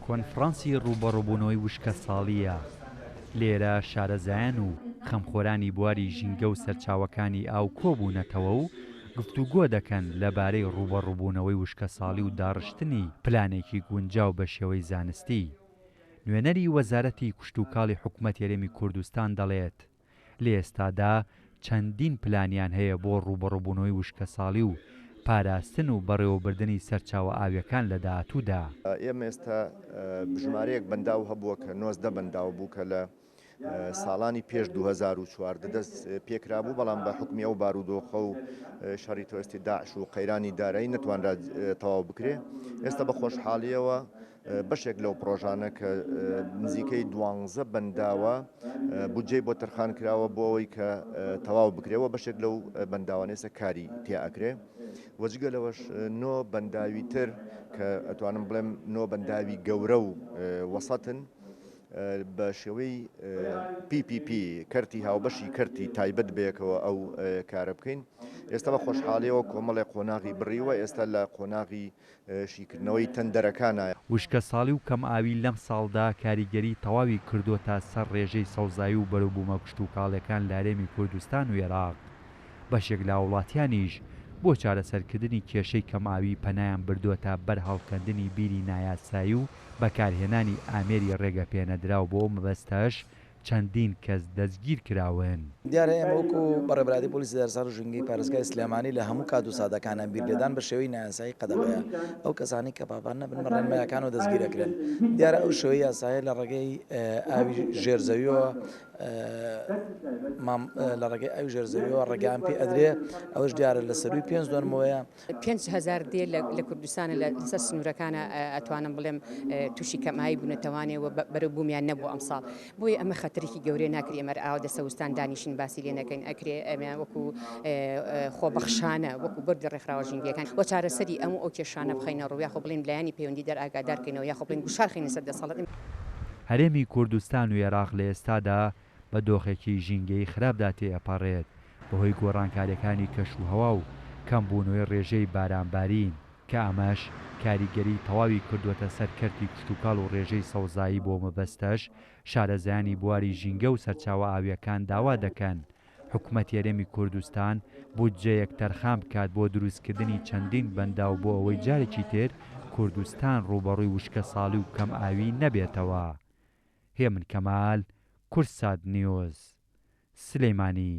کۆنفرانسی ڕووبەڕووبوونەوەی وشکەساڵییە، لێرە شارەزایان و خەمخۆرانی بواری ژینگە و سەرچاوەکانی ئاو کۆبوونەتەوە و گفتوگۆ دەکەن لەبارەی ڕووبەڕووبوونەوەی وشکەساڵی و داڕشتنی پلانێکی گونجاو بە شێوەی زانستی. نوێنەری وەزارەتی کشتوکاڵی حکومەتی هەرێمی کوردستان دەڵێت، لە ئێستادا چەندین پلانیان هەیە بۆ ڕووبەڕووبوونەوەی وشکەساڵی و پاراستن و بەڕێوەبردنی سەرچاوە ئاوییەکان لە داهاتوودا. ئێمە ئێستا ژمارەیەک بەنداو هەبووە کە 19 بەنداو بوو کە لە ساڵانی پێش 2014 دەست پێکرابوو، بەڵام بە حوکمی ئەو بارودۆخە و شەڕی تۆستی داعش و قەیرانی دارایی نەتوانرا تەواو بکرێ. ئێستا بە خۆشحاڵیەوە بەشێک لەو پڕۆژانە کە نزیکەی دوانزە بەنداوە بودجەی بۆ تەرخان کراوە بۆ ئەوەی کە تەواو بکرێ و بەشێک لەو بەنداوانە ئێستا کاری تیا ئەکرێ و جگە لەوەش نۆ بەنداوی تر کە ئەتوانم بڵێم نۆ بەنداوی گەورە و وەسەتن بە شێوەی PPP کەرتی هاوبەشی کەرتی تایبەت بەیەکەوە ئەو کارە بکەین ئێستا بە خۆشحاڵیەوە کۆمەڵێ قۆناغی بڕیوە ئێستا لە قۆناغی شیکردنەوەی تەندەرەکانە. وشکەساڵی و کەمئاوی لەمساڵدا کاریگەری تەواوی کردۆتە سەر ڕێژەی سەوزایی و بەروبوومە کشتوکاڵیەکان لە هەرێمی کوردستان و ئێراق، بەشێک لە هاوڵاتیانیش بۆ چارەسەرکردنی کێشەی کەمئاوی پەنایان بردۆتە بەر هەڵکەندنی بیری نایاسایی و بەکارهێنانی ئامێری ڕێگەپێنەدراو بۆ ئەو مەبەستەش چەندین کەس دەستگیرکراون. دیارە ئێمە وەکو بەڕێوەبەرایەتی پۆلیسی دارستان و ژینگەی پارێزگای سلێمانی لە هەموو کات و ساتەکانا بیر لێدان بە شێوەی نایاسایی قەدەغەیە، ئەو کەسانەی کە پابەند نەبن بە ڕێنمایەکانەوە دەستگیر ئەکرێن. دیارە ئەو شێوەی یاسایە لە ڕێگەی ئاوی ژێر زەویەوە لە ڕێگەی ئاوی ژێر زەویەوە ڕێگەیان پێ ئەدرێ، ئەوەش دیارە لە سەرووی پێنج دۆنمەوەیە. 5000 دێ لە کوردستانە لە سەر سنوورەکانە ئەتوانم بڵێم تووشی کەمئاوی بوونەتەوانێ و بەرەوبوومیان نەبوو ئەمساڵ بۆیە ئەمە خەتەرێکی گەورەیە ناکرێ ئێمە ئاوا دەسەوستان دانیشین باسی لێ نەکەین ئەکرێ ئەمە وەکو خۆبەخشانە وەکو بردی ڕێکخراوە ژینگەکان و چارەسەری ئەم و ئەو کێشانە بخەینە ڕوو یاخۆ بڵێین لایەنی پەیوەندیدار ئاگادار کەینەوە یاخۆ بڵێین گوشار خەینە سەر دەسەڵات. هەرێمی کوردستان و ئێراق لە ئێستادا بە دۆخێکی ژینگەیی خراپدا تێئەپەڕێت بەهۆی گۆڕانکارییەکانی کەشوهەوا و کەمبوونەوەی ڕێژەی بارانبارین، کە ئەمەش کاریگەریی تەواوی کردووەتە سەر کەرتی کشتوکاڵ و ڕێژەی سەوزایی بۆ مەبەستەش شارەزایانی بواری ژینگە و سەرچاوە ئاوییەکان داوا دەکەن حکومەتی هەرێمی کوردستان بودجەیەک تەرخان بکات بۆ دروستکردنی چەندین بەنداو بۆ ئەوەی جارێکی تر کوردستان ڕووبەڕووی وشکەساڵی و کەمئاوی نەبێتەوە. هێمن کەمال، کوردسات نیوز، سلیمانی.